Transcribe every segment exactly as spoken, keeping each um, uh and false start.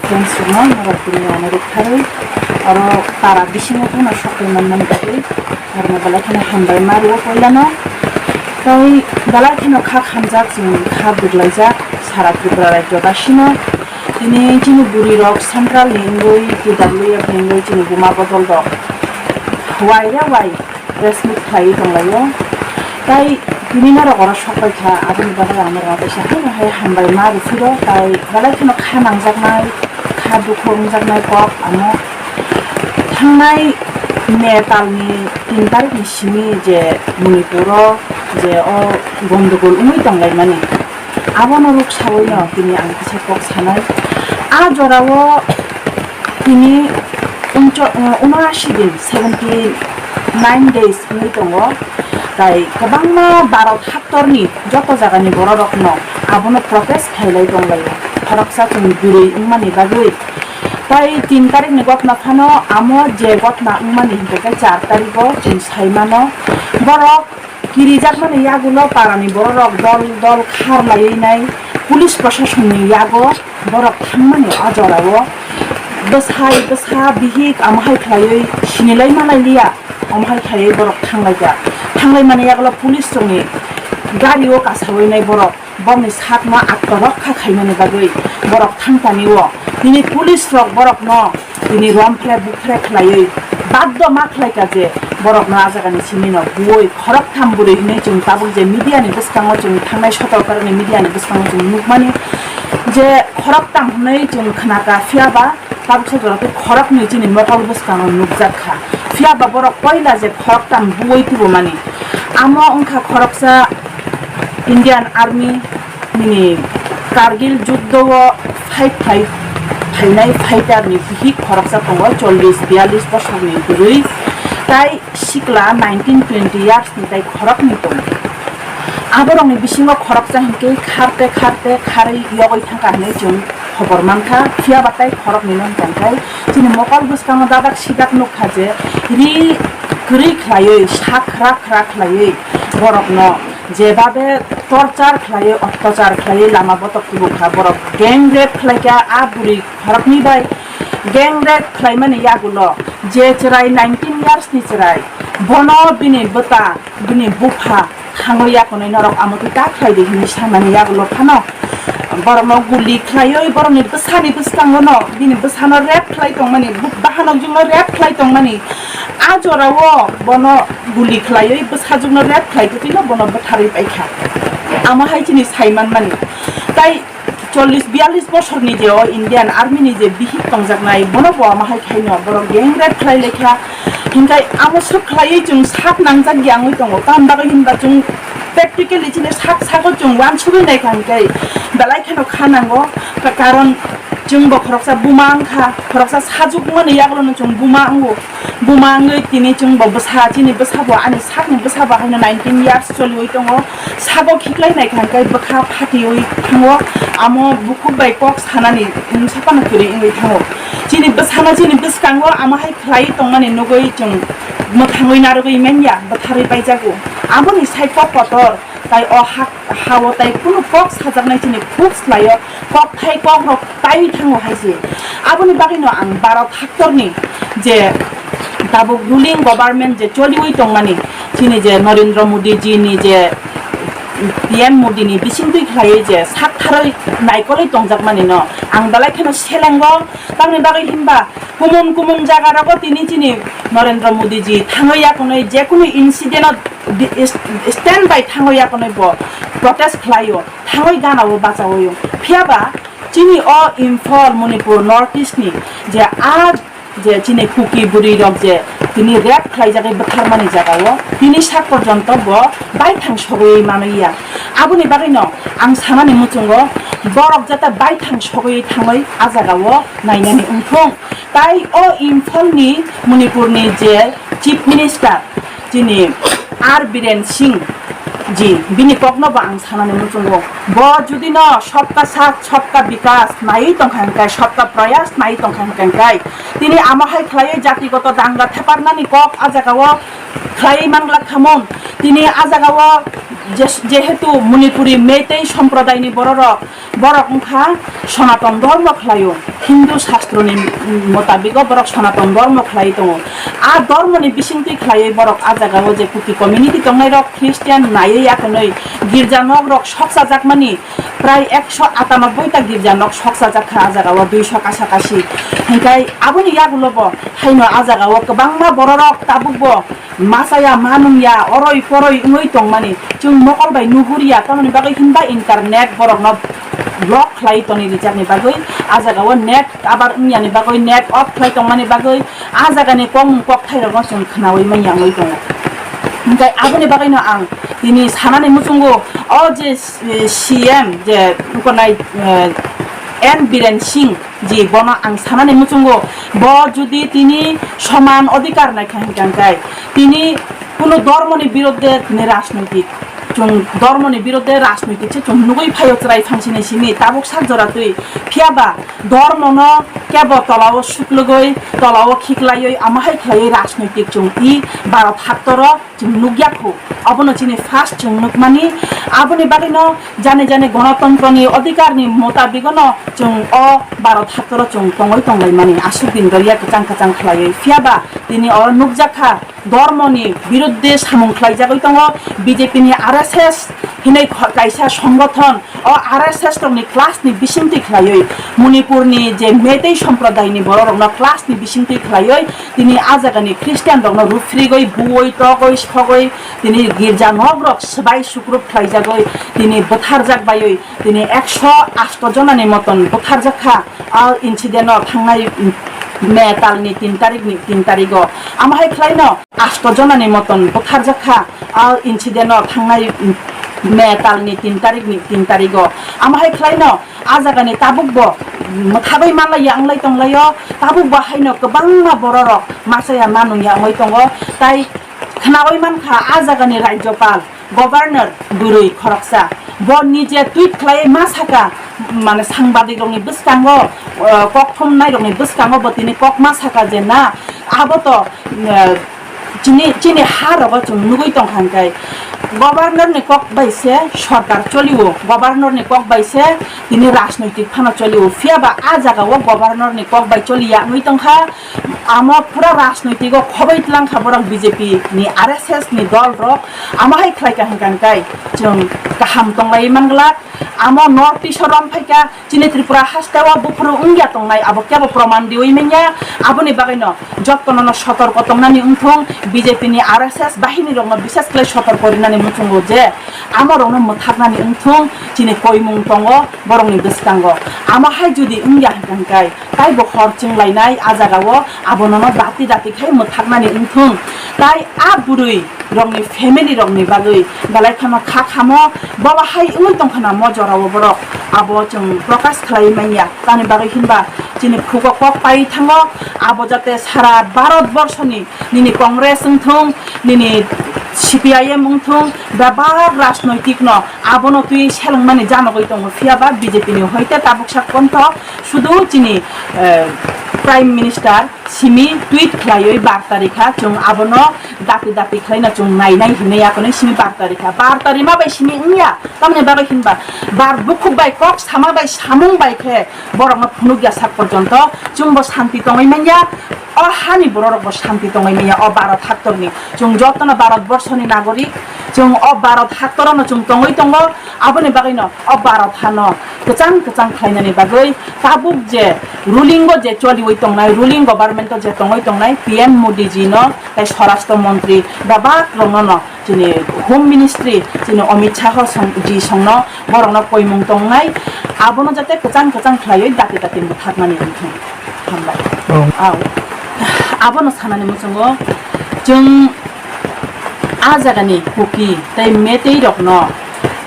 Friends rokno norok tini ano rwktharwi oro para bisingo phano sokwi manmani bagwi norokno belai kheno hambai ma rwo puilano. Tei belai kheno kha khamjak chwng kha duglaijak sara Tripura rajyo basino. Tini chini bwrwi rok central ni wngwi T W F ni wngwi chini buma bodol rok wai re wai press meet khlaiwi tonglaio. Tai tini norok oro sokpai kha, aboni bagwi ang norokno kaisa haino hai hambai ma rw phiro, tai belai kheno kha nangjaknai, kha dukhu wngjaknai kok ano. Thangnai May talni tin tarikni simi je Manipuro je o gondogol wngwi tonglaimani, abono ruk sawino tini ang kisa kok sanai. A jorao tini uncho-, uh, unoashi din, seventy nine days wngwi tongo. Tai kwbangma Bharat haktorni joto jagani bororokno abono protest khailai tonglaio. Khoroksa chwng bwrwi wngmani bagwi. Tai tin tarikni gotna phano amo je gotna wngmani hinkhe khe char tarigo chwng saimano. Borok kirijakmani yagulo parani bororok dol dol kharlaiwi nai police proshasonni yago borok thangmani o jorao bwsai bwsa bihik amo hai khlaiwi sinilai malailiya, omo hai khlaiwi borok thanglaijak. Thanglaimani yagulo police rokni gario kasawi nai borok. Borokni sakno attorok kha khaimani bagwi borok thangtani o. Tini police rok borokno tini romphre buphre khlaiwi baddo ma khlaika je borokno a jagani simino buoi khoroktham bwrwi hinwi chwng tabuk je media ni bwskango chwng thangnai sotorkarni media ni bwskango chwng nukmani je khoroktham hinwi chwng khnaka, phiyaba tabuksa jora khe khoroknwi chini mokol bwskango nukjak kha. Phiyaba borok koila je khoroktham buoi tubumani. Amo wngkha khoroksa Indian Army nini Kargil juddo o fight khai phainai fighter ni bihik khoroksa tongo, chollish biyallish bosorni bwrwi. Tai sikla nineteen twenty years ni tai khoroknwi tongo. Aborokni bisingo khoroksa hinkhe kharte kharte kharwi yogwi thangkha hinwi chwng khobor mankha. Phiyaba tai khoroknwi no hinkha hinkhe chini mokol bwskango dadak sidak nukha je ri kwrwi khlaiwi, sak khra khra khlaiwi borokno jebabe torture khlaiwi, ottachar khlaiwi lama botok tubukha. Borok gang rape khlaikha, a bwrwi khoroknwi bai gang rape khlaimani yagulo je chwrai nineteen years ni chwrai, bono bini bwta, bini bupha thangwi yakonwi norok amo twi ta khlai di hinwi sanani yagulo phano borokno guli khlaiwi borokni bwsani bwskango no bini bwsano rape khlai tongmani, bu-, bahanok jwngno rape khlai tongmani, a jorao bono guli khlaiwi bwsajwkno rape khlai twi no bono bwtharwi paikha. Amo hai chini sai manmani. Tai chollish biyallish bosorni je o Indian Army ni je bihik tongjaknai, bono bo amo hai khaino borok gang rape khlai laikha. Hinkhai amo swk khlaiwi chwng sak nangjak ya wngwi tongo. Tamni bagwi hinba chwng practically chini sak sago chwng uansugwi naikha hinkhai belai kheno kha nango. Ka-, karon chwng bo khoroksa buma wngkha, khoroksa sajwkmani yagulono chwng buma wngo. Buma wngwi tini chwng bo bwsa, chini bwsa bo, ani sakni bwsa bo haino nineteen years choliwi tongo. Sago khiklai naikha hwnkhe bwkha phatiwi thango. Amo bukhuk bai kok sanani mungsa phano kwrwi wngwi thango. Chini bwsano chini bwskango amo hai khlaiwi tongmani nugwi chwng mwthangwi narwgwi manya, bwtharwi paijago. Aboni sai kok kotor tai o hak hao tai kunu kok sajaknai chini khuk slaio, kokthai kokrok taiwi thango hai se. Aboni bagwino ang Bharat haktorni je tabuk ruling government je choliwi tongmani, chini je Narendra Modi ji ni je P M Modi ni bisingtwi khlaiwi je saktharwi naikolwi tongjakmani no ang belai kheno selengo. Tamni bagwi hinba kumung kumung jaga rogo tini chini Narendra Modi ji thangwi yakunwi jekunu incident o di-, is-, stand by thangwi yakunwi bo protest khlaio, thangwi gana o bachawi o. Phiyaba chini o Imphal, Manipur, North East ni je a je chini Kuki bwrwi rok je tini rape khlaijagwi bwtharmani jaga o tini sak porjonto bo baithang sogwi manwi ya. Aboni bagwi no ang sanani muchungo borok jata baithang sogwi thangwi a jaga o nainani wngthung. Tai o Imphal ni Manipur ni je Chief Minister chini R Biren Singh ji, bini kokno bo ang sanani muchungo. Bo judi no sabka saath, sabka bikas naiwi tongkha hwnkhe, sabka prayas naiwi tongkha hwnkhe, tini amo hai khlaiwi jatigoto danga theparnani kok a jaga o khlaiwi manglak khamung. Tini a jaga o Je-, jehetu Manipuri Meitei somprodaini bororok, borok wngkha Sonaton Dhormo khlaio, Hindu Shastroni motabiko borok Sonaton Dhormo khlai tongo. A dhormoni bisingtwi khlaiwi borok a jagao je Kuki community tongnairok Christian naiwi akonwi girja nokrok sokchajakmani prai ekso atanoboi ta girja nok sokchajak kha a jagao duiso kasa kasi. Hinkhe aboni yagulo bo haino a jagao kwbangma bororok tabukbo machaya manungya oroi poroi wngwi tongmani chwng mokol bai nuhurya, tamoni bagwi hinba internet borokno block khlai toni rijakni bagwi, a jagao net cover wngyani bagwi, net off khlai tongmani bagwi, a jagani kokmung kokthairokno chwng khnaui manya wngwi tongo. Hinkhe aboni bagwino ang tini sanani muchungo o je, eh, C M je wngkha nai, eh, N Biren Singh ji, bono ang sanani muchungo, bo jodi tini soman odhikar naikha hinkha hinkhe tini kuno dhormoni birodhe tini rajnoitik, chwng dhormoni birodhe rajnoitik se chwng nugwi phaio chwrai phansini simi tabuk sak jora twi. Phiyaba dhormono kebo tolao suklugwi, tolao khiklaiwi, amo hai khlaiwi rajnoitik chwng i Bharat haktoro chwng nukya khu. Obono chini first chwng nukmani. Aboni bagwino jani jani gonotontroni odhikarni motabigwno chwng o Bharat haktoro chwng tongwi tonglaimani. Aswk din doriya kwchang kwchang khlaiwi. Phiyaba tini oro nukjakha, dhormoni biruddhe samung khlaijagwi tongo B J P ni R S S hinwi kho-, kaisa songothon. O R S S rokni class ni bisingtwi khlaiwi Manipurni je Meitei somprodaini bororokno class ni bisingtwi khlaiwi tini a jagani Christian rokno ruphrigwi, buwi, togwi, sogwi tini girja nokrok swbai sukrup khlaijagwi tini bwtharjak baiwi tini ekso asto jonani moton bwtharjak kha. A incident o thangnai, mm, May talni tin tarikni, tin tarigo. Amo hai khlaino asto jonani moton bwtharjak kha. A incident o thangnai, mm, May talni tin tarikni, tin tarigo. Amo hai khlaino a jagani tabukbo, mm, mwthagwi manlaiya wnglai tonglaio. Tabukbo haino kwbangma bororok machaya manungya wngwi tongo. Tai khnaui mankha a jagani Rajyapal, Governor bwrwi khoroksa, bo nije tweet khlaiwi ma saka, mane sangbadik rokni bwskango, uh, kok thumnai rokni bwskango bo tini kok ma saka je na, abo to, uh, chini, chini ha rogo chwng nugwi tongkha hinkhe Governor ni kok bai se sorkar cholio, Governor ni kok bai se tini rajnoitik phano cholio, phiyaba a jagao Governor ni kok bai choliya wngwi tongkha. Amo pura rajnoitigo khoboi tlang kha borok B J P ni R S S ni dol rok. Amo hai khlai kha hinkha hinkhe chwng kaham tonglai manglak. Amo North East o rom phaikha chini Tripura haste o buphuru wngya tongnai abo kebo proman riwi manya. Aboni bagwino jottono no sotorko tongnani wngthung B J P ni R S S bahini rokno bishes khlai sotorko rinani muchungo je amo rokno mwthaknani wngthung chini koimung tongo borokni bwskango. Amo hai jodi wngya hinkha hinkhe taibo hor chwnglainai a jagao abonono dati dati khai mwthaknani wngthung. Tai a bwrwi rokni family rokni bagwi belai kheno kha khamo bobo hai wngwi tongkhana mo jorao borok abo chwng prokash khlai manya. Tani bagwi hinba chini phugo kok pai thango abo jate sara Bharat borshoni nini Congress wngthung, nini C P I M wngthung, bebak rajnoitik no abono twi selengmani janogwi tongo, phiyaba B J P ni hoite tabuksa konto sudu chini, eh, Prime Minister simi tweet khlaiwi barta rikha, chwng abono dati dati khlaina chwng nainai hinwi akonwi simi barta rikha. Barta rima bai simi wngya, tamni bagwi hinba bar bukhuk bai kok sama bai samung bai khe borokno phunukya sak porjonto chwngbo shanti tongwi manya. O hani bororokbo shanti tongwi manya o Bharat haktorni. Chwng jotono Bharat borsoni nagorik, chwng o Bharat haktorono chwng tongwi tongo. Aboni bagwino o Bharat hano kwchang kwchang khlainani bagwi tabuk je ruling o je choliwi tongnai, ruling government o je tongwi tongnai P M Modi ji no tei Swarashtra Montri bebak rokno no chini Home Ministry chini Amit Shah song, ji songno borokno koimung tongnai, abono jate kwchang kwchang khlaiwi dati dati mwthaknani wngthung. Hambai. Oh. Au. Abono sanani muchungo chwng a jagani Kuki tei Meitei rokno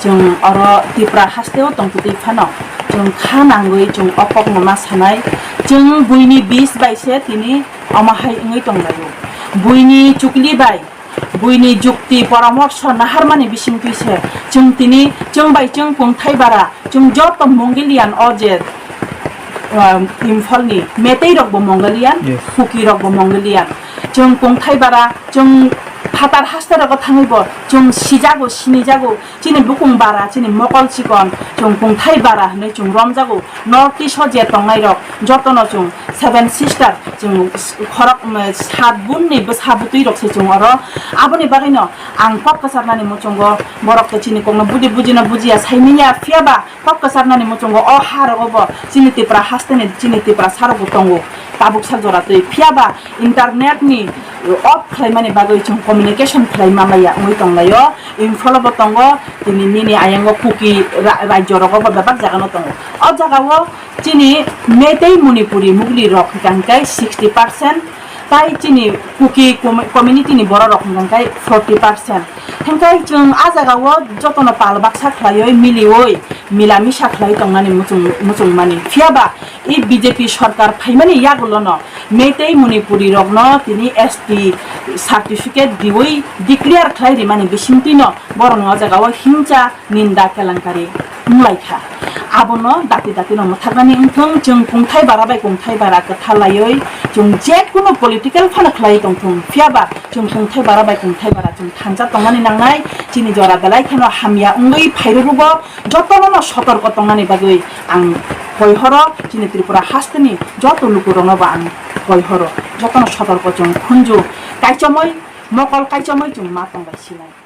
chwng oro Tripura hasteo tongtwi phano chwng kha nangwi chwng o kokno ma sanai. Chwng buini bis bai se tini omo hai wngwi tonglaio. Buini chukli bai buini jukti poramorsho naharmani bisingtwi se chwng tini chwng bai chwng kungthai bara, chwng joto Mongolian o je, um, Imphalni Meitei rokbo Mongolian, yes, Kuki rokbo Mongolian. Chwng kungthai bara, chwng Phatar haste rogo thangwi bo chwng sijago, sinijago, chini bukung bara, chini mokol chikon, chwng kungthai bara hwnwi chwng romjago. North East o je tongnai rok jotono chwng Seven Sister, chwng khorok, um, sat bun ni bwsa bwtwi rok se chwng oro. Aboni bagwi no ang kok kwchar nani muchungo borok to chini kokno budi bujino bujiya saimanya, phiya ba kok kwchar nani muchungo o ha rogo bo chini Tipra haste ni, chini Tipra sa rok bo tongo tabuk sak jora twi, phiya ba internet ni off khlaimani bagwi chwng communication khlai manlaiya wngwi tonglaio. Imphal o bo tongo, tini nini ayango Kuki ra-, rajyo rogo bo bebak jaga no tongo. O jaga o chini Meitei, Manipuri, Mugli rok hwnkha hwnkhe sixty percent, tai chini Kuki com-, community ni borok rok hwnkha hwnkhe forty percent. Hwnkhe chwng a jaga o jotono pal baksa khlaiwi miliwi mila misa khlai tongnani muchung, muchungmani. Phiya ba i B J P sorkar phaimani yagulono Meitei, Manipuri rokno tini S T certificate diwi declare khlai rimani bisingtwino borokno o jaga o himcha, ninda, kelankari wnglaikha. Abono dati dati no mwthaknani wngthung, chwng kungthai bara bai kungthai bara kwtha laiwi chwng jekunu political phano khlai tongthung, phiya ba chwng kungthai bara bai kungthai bara chwng thansa tongmani nangnai. Chini jora belai kheno hamya wngwi phairwrwgo, jotono no sotorko tongnani bagwi ang koi horo, chini Tripura hasteni joto lukurokno bo ang koi horo, jotono sotorko chwng khunju, kaichomoi, mokol kaichomoi chwng ma tongbai sinai.